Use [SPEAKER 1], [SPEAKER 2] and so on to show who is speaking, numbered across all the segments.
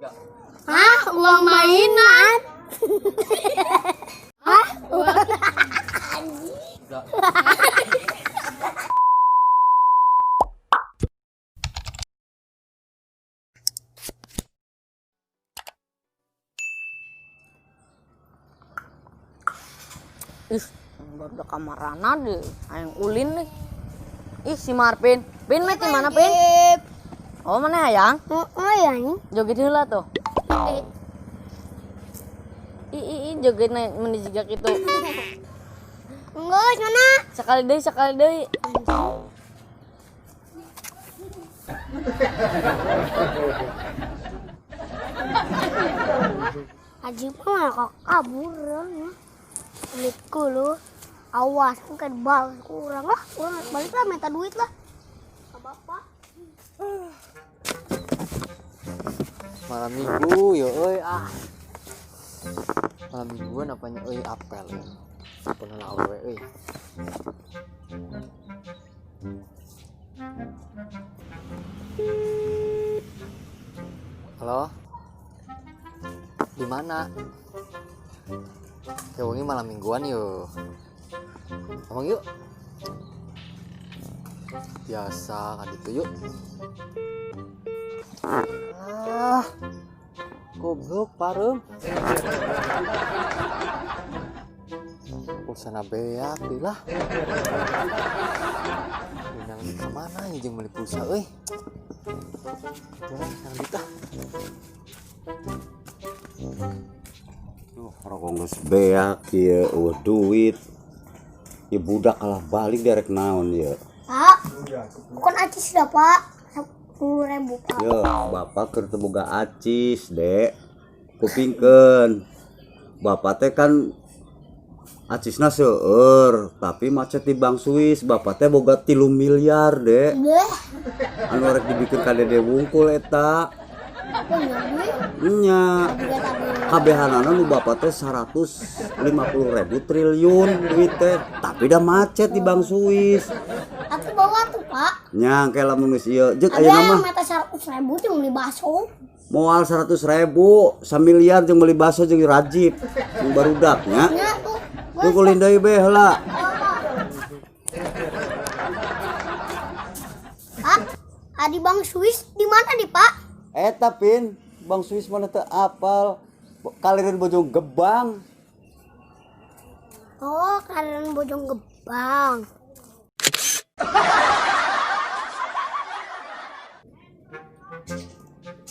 [SPEAKER 1] Hah? Uang mainan? Hah? Uang.
[SPEAKER 2] Ih, baru kamarana deh. Aing ulin nih. Ih, si Marvin. Pin, meh di mana, Pin? Oh, mana hayang?
[SPEAKER 1] Oh, ya nih.
[SPEAKER 2] Joget heula tuh. Ih, ih, ih, joget meni jiga kitu.
[SPEAKER 1] Enggak, mana?
[SPEAKER 2] Sekali deui, sekali deui.
[SPEAKER 1] Ajib mah kok kabur ya. Duitku lu. Awas, kan bal kurang lah, kurang balik lah minta duit lah. Ke bapak.
[SPEAKER 3] Malam minggu yo euy ah. Malam mingguan apanya euy apel ya. Penuh awewe euy. Halo? Di mana? Ya wengi malam mingguan yo. Ngomong yuk. Biasa kan itu yuk. Ah. Goblok pareum. Pulsana beak deui lah. Nang di mana ya jeung meuli pulsa euy. Tuh, nang duit ah.
[SPEAKER 4] Duh, rokok geus beak ieu eueuh duit. Ieu budak kalah balik derek naon ieu.
[SPEAKER 1] Pak, bukan acis dah, Pak. 10.000, Pak.
[SPEAKER 4] Yo, bapak keur teu boga acis, Dek. Kupingkeun. Bapak teh kan acisna seueur, tapi macet di Bank Swiss. Bapak teh boga 3 miliar, Dek.
[SPEAKER 1] Beh,
[SPEAKER 4] Anu rek dibikeun ka Dede wungkul eta.
[SPEAKER 1] oh iya,
[SPEAKER 4] Nya.
[SPEAKER 1] juga tadi.
[SPEAKER 4] Kabehanana nu bapak teh 150.000 triliun duit teh, tapi dah macet di Bank Swiss.
[SPEAKER 1] Aku bawa tuh, Pak.
[SPEAKER 4] Nya engke lamun geus ieu jeung
[SPEAKER 1] Ada
[SPEAKER 4] ayeuna
[SPEAKER 1] yang
[SPEAKER 4] mah
[SPEAKER 1] minta 100.000 cuma beli bakso.
[SPEAKER 4] moal 100.000 samiliar jeung meuli bakso jeung rajib jeung barudak nya.
[SPEAKER 1] Nya tuh. Gua
[SPEAKER 4] Tungkulin deui be heula.
[SPEAKER 1] Pak, Adi Bank Swiss di mana nih, Pak?
[SPEAKER 4] Eta Pin, Bank Swiss mana teu apal. Kalireun Bojong Gebang.
[SPEAKER 1] Oh, kalian Bojong Gebang.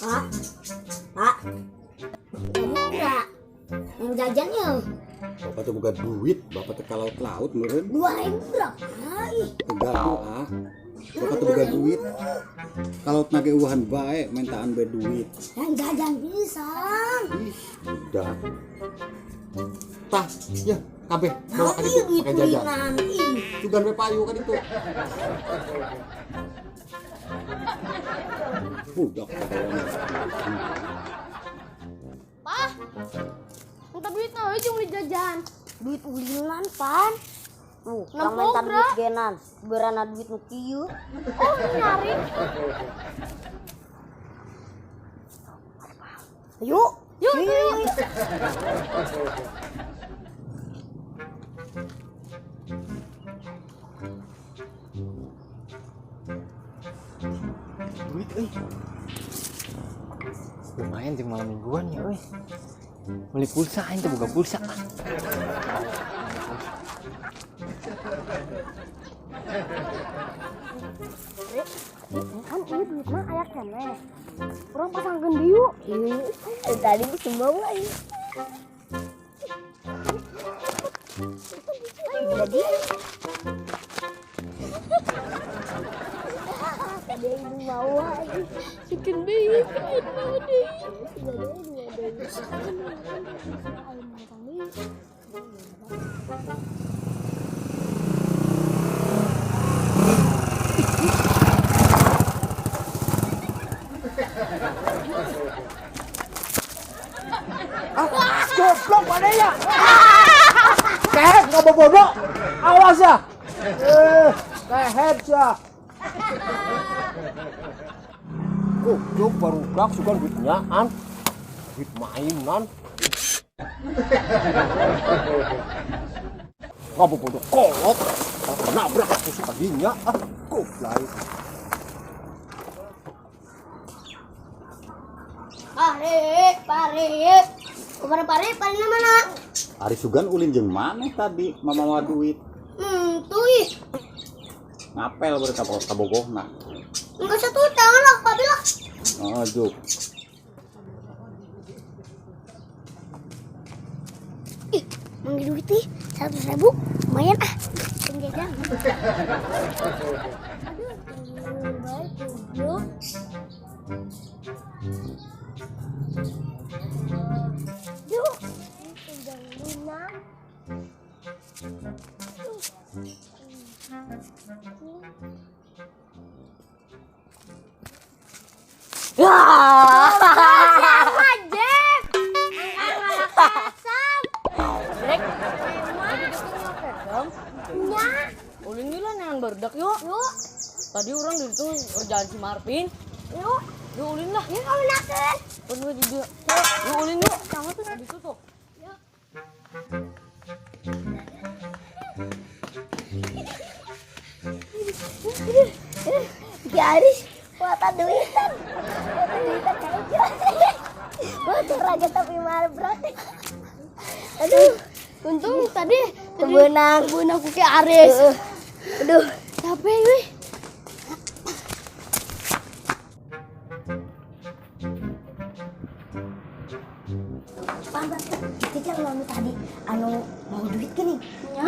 [SPEAKER 1] Pak, Pak, enggak, yang jajan ya
[SPEAKER 5] Bapak tuh boga duit, bapak teh ka laut-laut meureun.
[SPEAKER 1] 2.000 berapa? Ih,
[SPEAKER 5] Teu gaduh ah. Bapak tuh boga duit. Ka laut nage uahan bae, mentaan bae duit.
[SPEAKER 1] yang jajan pisang.
[SPEAKER 5] Ih, budak. Tah, ya, kabeh bawa ka
[SPEAKER 1] Nanti
[SPEAKER 5] ditu
[SPEAKER 1] duit
[SPEAKER 5] pake jajan.
[SPEAKER 1] ulinan. Ih,
[SPEAKER 5] Sugan we payu ka ditu. Budak pagawean.
[SPEAKER 2] Pak, minta duit nah, aja beli jajan.
[SPEAKER 1] Duit ulinan, Pan. Tuh,
[SPEAKER 2] Nempok,
[SPEAKER 1] orang minta duit
[SPEAKER 2] Bra.
[SPEAKER 1] genan. Berana duit nu kieu.
[SPEAKER 2] Oh, nyari.
[SPEAKER 1] Yuk.
[SPEAKER 2] Yuk, yuk, yuk.
[SPEAKER 3] Duit euy. Lumayan jeung malam mingguan ya euy. Beli pulsa aing teh boga pulsa.
[SPEAKER 1] Kan ini duit mah aya keneh. Urang pasangkeun deui yuk. Ih, tadi geus bawa ieu. Jadi tadi ibu bawa aja.
[SPEAKER 2] Chicken beef, aing mau deui.
[SPEAKER 6] Goblok mana ya? Kehet nggak bodoh. Awas ya. Kehet ya. Goblok barudak suka duitnya an. Duit mainan. Ngabobodo kolot. Kalau nabrak aku suka dinya. Ah, goblok.
[SPEAKER 1] Pare, pare. Kemarin pare, pare mana?
[SPEAKER 5] Ari sugan ulin jeung maneh tadi mamawa duit.
[SPEAKER 1] Tuh ih.
[SPEAKER 5] Ngapel baru kabogohna.
[SPEAKER 1] Enggak satu tangan lah, papi lah.
[SPEAKER 5] Oh, juk.
[SPEAKER 1] Ih, manggil duit nih, 100.000, lumayan ah. Penjajan. Aduh, baik, goblok. Duh, pinjam lima.
[SPEAKER 2] Ulin gila neangan barudak yuk.
[SPEAKER 1] Yuk.
[SPEAKER 2] Tadi orang di situ kerjaan si Marvin.
[SPEAKER 1] Yuk.
[SPEAKER 2] Yuk ulin lah.
[SPEAKER 1] Yuk kamu naken.
[SPEAKER 2] Gua juga. Yuk ulin yuk. Jangan tuh tadi tuh.
[SPEAKER 1] Yuk. Garis buat duitan. Buat duitan kayaknya. Motor aja tapi mabrak. Aduh, untung tadi tebenang aku ke Aris. Aduh, capek gue. Jajan anu tadi anu mau duit gini.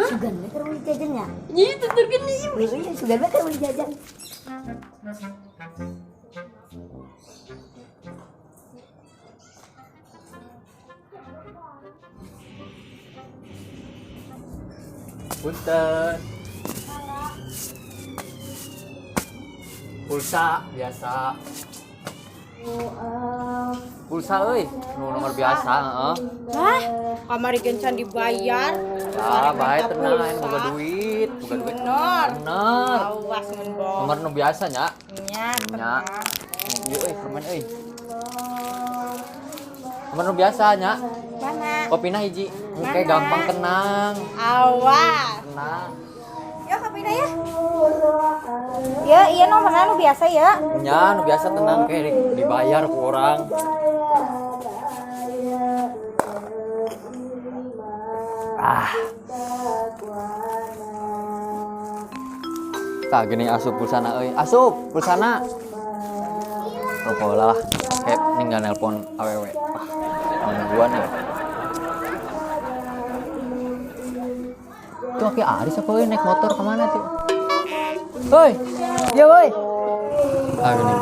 [SPEAKER 1] Sugan we keur meuli jajan nya. Nya tutur gini. Sugan we keur meuli jajan.
[SPEAKER 3] Punten. Pulsa biasa. Pulsa euy, nu nomor biasa heeh.
[SPEAKER 7] Hah? Kamari kencan dibayar.
[SPEAKER 3] Ah, bae tenang aing boga duit, boga duit.
[SPEAKER 7] Bener.
[SPEAKER 3] Bener.
[SPEAKER 7] Awas mun bohong.
[SPEAKER 3] Nomor nu biasa nya.
[SPEAKER 7] Nya,
[SPEAKER 3] Nya. Ieu euy, permen euy. Nomor nu biasa nya.
[SPEAKER 7] Mana?
[SPEAKER 3] Kopina hiji. Oke, gampang tenang.
[SPEAKER 7] Awas.
[SPEAKER 3] Tenang.
[SPEAKER 7] Ya kopina ya. Ya, iya nomorna nu biasa ya.
[SPEAKER 3] Nya, nu biasa tenang kayak dibayar ku orang. Ah. Tah gini asup pulsana euy. Asup pulsana. Rokok lah. Kayak ninggal nelpon awewe. Ah, nungguan ya. Tuh aki Aris apa euy naik motor kemana tuh? Woi, ya woi. Ah gini.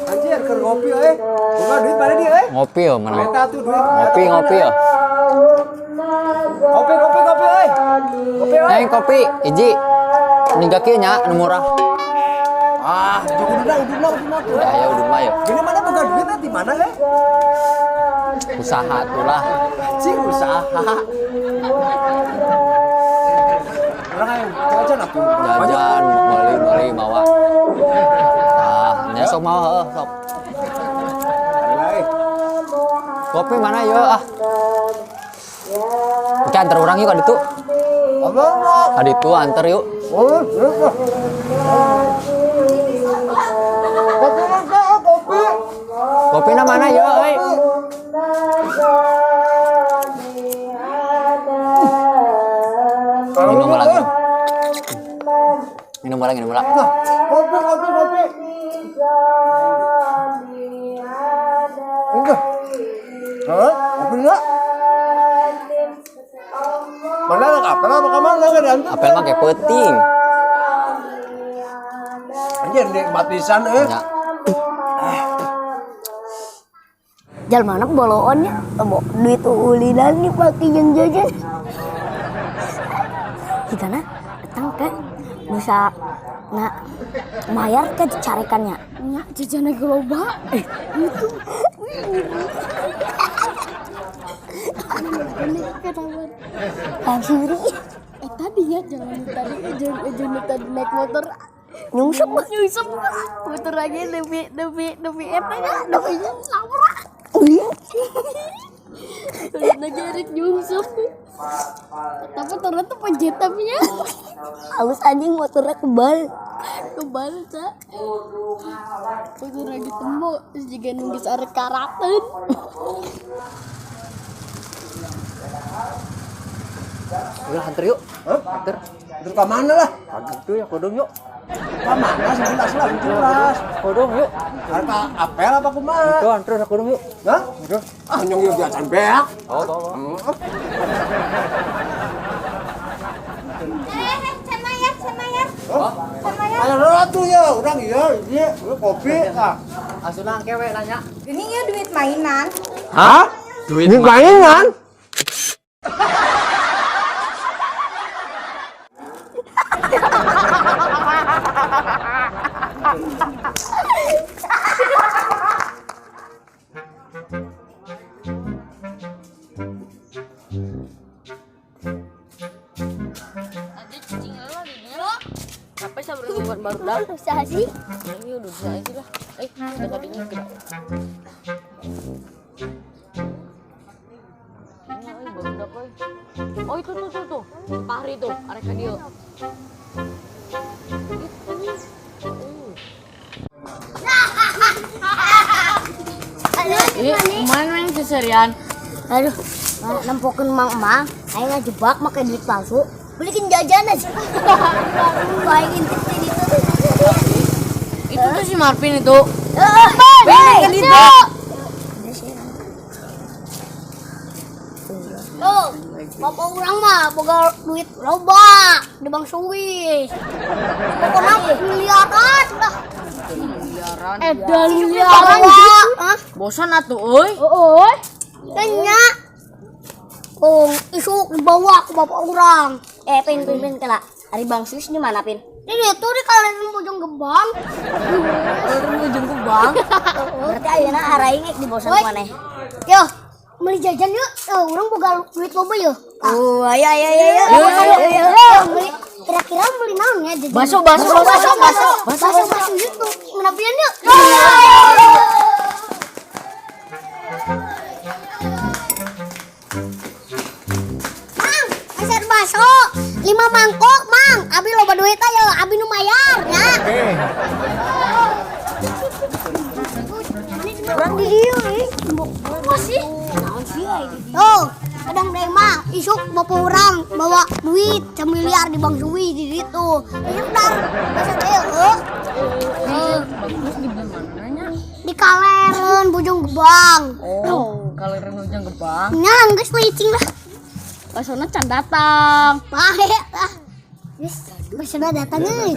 [SPEAKER 6] Anjir, keur ngopi euy. Boga duit mana dia euy?
[SPEAKER 3] Ngopi ya mana?
[SPEAKER 6] Eta tuh duit.
[SPEAKER 3] Ngopi ngopi ya.
[SPEAKER 6] Kopi kopi kopi euy. Kopi euy.
[SPEAKER 3] Neng kopi hiji. Ningga kieu nya nu murah.
[SPEAKER 6] Ah, uduna uduna uduna tuh.
[SPEAKER 3] Udah ya udun mah ya.
[SPEAKER 6] Gini mana boga duit di mana euy?
[SPEAKER 3] Usaha tuh lah.
[SPEAKER 6] Anjir usaha. Orang ayo jajan atuh.
[SPEAKER 3] Jajan beli-beli mawa. Ah, nya sok mawa heuh sok. Kopi mana yo ah. Oke, antar orang yuk kaditu. Kaditu antar yuk.
[SPEAKER 6] Kopi.
[SPEAKER 3] Kopi na mana yo euy? Minum lagi. Minum lagi, minum lagi.
[SPEAKER 6] Kopi kopi kopi. Enggak. Hah? Kopi enggak? Mana apel apa kamar lah kan?
[SPEAKER 3] Apel mah kayak peuting.
[SPEAKER 6] Anjir nikmat pisan euy.
[SPEAKER 3] Ya.
[SPEAKER 1] Jalmana boloon nya, duit ulinan dipake jeung jajan. Gimana? Datang ke bisa na bayar ke carekannya.
[SPEAKER 7] Nya jajanna loba.
[SPEAKER 1] Itu. Langsung.
[SPEAKER 7] Tadi ya jangan tadi jangan tadi naik motor.
[SPEAKER 1] Nyungsep. Nyungsep. Motor lagi lebih lebih lebih eta nya, lebih nabrak. Terus lagi erik nyungsep. Tapi ternyata pencet tapi nya.
[SPEAKER 8] Halus anjing motornya kebal.
[SPEAKER 1] Kebal, Cak. Motor lagi temu terus juga nunggu arek karaten.
[SPEAKER 3] Udah anter yuk.
[SPEAKER 6] Hah?
[SPEAKER 3] Anter.
[SPEAKER 6] Anter ke mana lah?
[SPEAKER 3] Pagi itu ya kodong yuk.
[SPEAKER 6] Ke mana? Sebelas lah, jelas.
[SPEAKER 3] Kodong yuk.
[SPEAKER 6] Harga apel apa kumaha?
[SPEAKER 3] Itu anter kodong yuk.
[SPEAKER 6] Hah? Ah, nyong yuk biasa beak.
[SPEAKER 3] Oh, oh, oh.
[SPEAKER 7] Can mayar, can mayar.
[SPEAKER 6] Oh.
[SPEAKER 7] Can mayar.
[SPEAKER 6] Ayo ratu ya, urang iya, ini kopi ah.
[SPEAKER 3] Asuna kewe nanya.
[SPEAKER 7] Ini ya duit mainan.
[SPEAKER 6] Hah? Duit mainan?
[SPEAKER 2] Tadi cicing lah di dia. Apa sih baru buat baru dah?
[SPEAKER 1] Usaha sih.
[SPEAKER 2] Ini udah bisa aja lah. Udah tadinya gede. Ini baru dah, boy. Oh, itu tuh tuh tuh. Pahri tuh, arek ka dieu. Ih, kemarin main seserian.
[SPEAKER 8] Aduh, nempokeun mang emang, aing ngajebak make duit palsu, belikin jajan aja. Aing intip di ditu.
[SPEAKER 2] Itu tuh si Marvin itu.
[SPEAKER 8] Heeh,
[SPEAKER 2] itu.
[SPEAKER 1] Tuh, bapak urang mah boga duit loba di Bank Swiss.
[SPEAKER 8] Pokoknya miliaran dah.
[SPEAKER 2] Miliaran.
[SPEAKER 1] Edan miliaran.
[SPEAKER 8] Hah?
[SPEAKER 2] Bosan atuh euy.
[SPEAKER 1] Heeh.
[SPEAKER 8] Kayaknya. Oh, isuk dibawa ke bapak urang. Pin pin pin kela. Ari Bank Swiss di mana, Pin?
[SPEAKER 1] Ini tuh di kalian Bojong Gebang.
[SPEAKER 2] Kalian Bojong Gebang.
[SPEAKER 8] Berarti ayeuna araing di bosan maneh.
[SPEAKER 1] Yo, beli jajan yuk. Urang boga duit loba yo.
[SPEAKER 8] Oh, ayo ayo ayo ayo.
[SPEAKER 1] Ayo, ayo, beli. Kira-kira beli naon ya jajan?
[SPEAKER 2] Baso baso baso
[SPEAKER 1] baso baso baso gitu. Menapian yuk.
[SPEAKER 8] Mang, meser baso 5 mangkok, Mang. Abi loba duit ayo, abi nu mayar ya.
[SPEAKER 1] Urang di dieu euy. Apa sih?
[SPEAKER 8] Naon sih ai di dieu? Tuh, kadang deh mah isuk bapak urang bawa duit semiliar di Bank Swiss di ditu. Isuk dar baso teh heuh.
[SPEAKER 2] Bagus di mana nya?
[SPEAKER 1] Di Kalereun Bojong Gebang.
[SPEAKER 2] Oh, Kalereun Bojong Gebang.
[SPEAKER 1] Nya geus licing lah.
[SPEAKER 2] Basona can datang.
[SPEAKER 1] Bae lah. Geus, basona datang euy.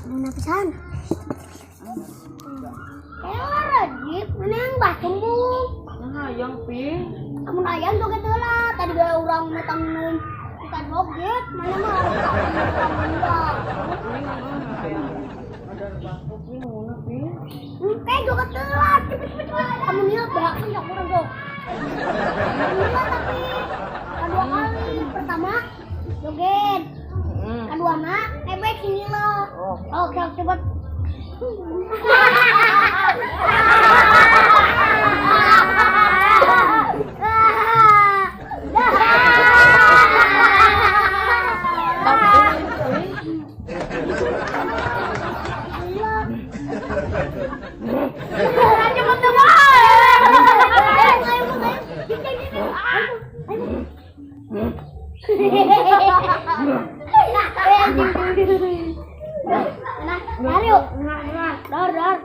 [SPEAKER 1] Mana pisan? Rajib, mana yang bakembung?
[SPEAKER 2] Hayang Pin.
[SPEAKER 1] Amun ayam joget heula, tadi bae urang metang minum kita joget, mana mah urang. Kayak joget heula, cepet cepet cepet. Amun ieu beak ya urang tuh. Heula tapi kedua kali, pertama joget. Kedua mah ebek sini lo. Oh, cepet.
[SPEAKER 8] Nah, yuk. Dar, dar.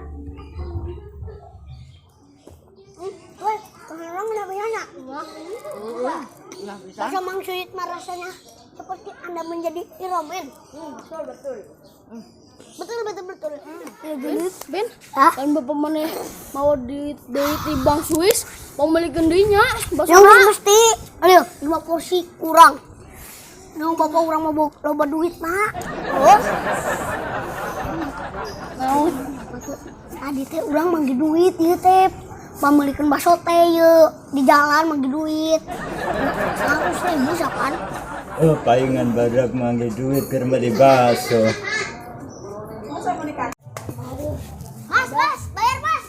[SPEAKER 1] Woi, orang kenapa nanya? Rasa Mang Suyit mah rasanya seperti Anda menjadi Iron Man.
[SPEAKER 8] Betul, betul.
[SPEAKER 1] Betul, betul, betul.
[SPEAKER 9] Ben,
[SPEAKER 1] Hah?
[SPEAKER 9] kan bapak mana mau duit di Bank Swiss, mau belikan duitnya,
[SPEAKER 1] Yang mesti, ayo 5 porsi kurang. Yang bapak orang mau loba duit nak. Oh.
[SPEAKER 9] Naon?
[SPEAKER 1] Tadi teh urang manggil duit ieu teh. Pamilikeun baso teh ieu di jalan manggil duit. 100.000 sapan.
[SPEAKER 5] Oh, palingan badak manggil duit keur beli bakso.
[SPEAKER 8] Mas, mas, bayar mas.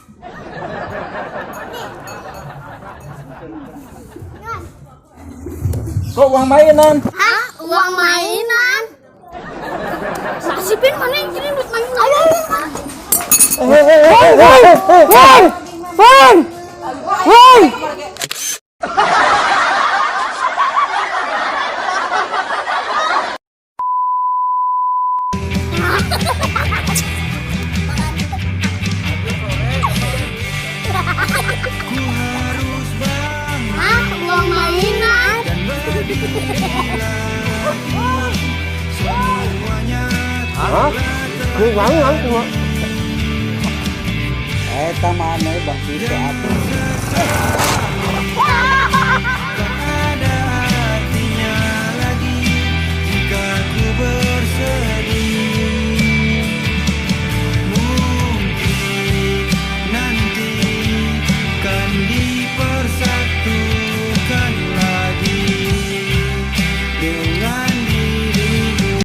[SPEAKER 8] Nih. Mas.
[SPEAKER 5] Kok uang mainan?
[SPEAKER 8] Hah? Uang mainan?
[SPEAKER 9] Masih Pin, mana yang kirim duit mainan?
[SPEAKER 8] Ayo, ayo, ayo.
[SPEAKER 3] Hei, hei, hei.
[SPEAKER 8] Hah? Uang mainan?
[SPEAKER 6] Hah? Duit mainan cuma.
[SPEAKER 5] Eta mana Bang Swiss teh atuh.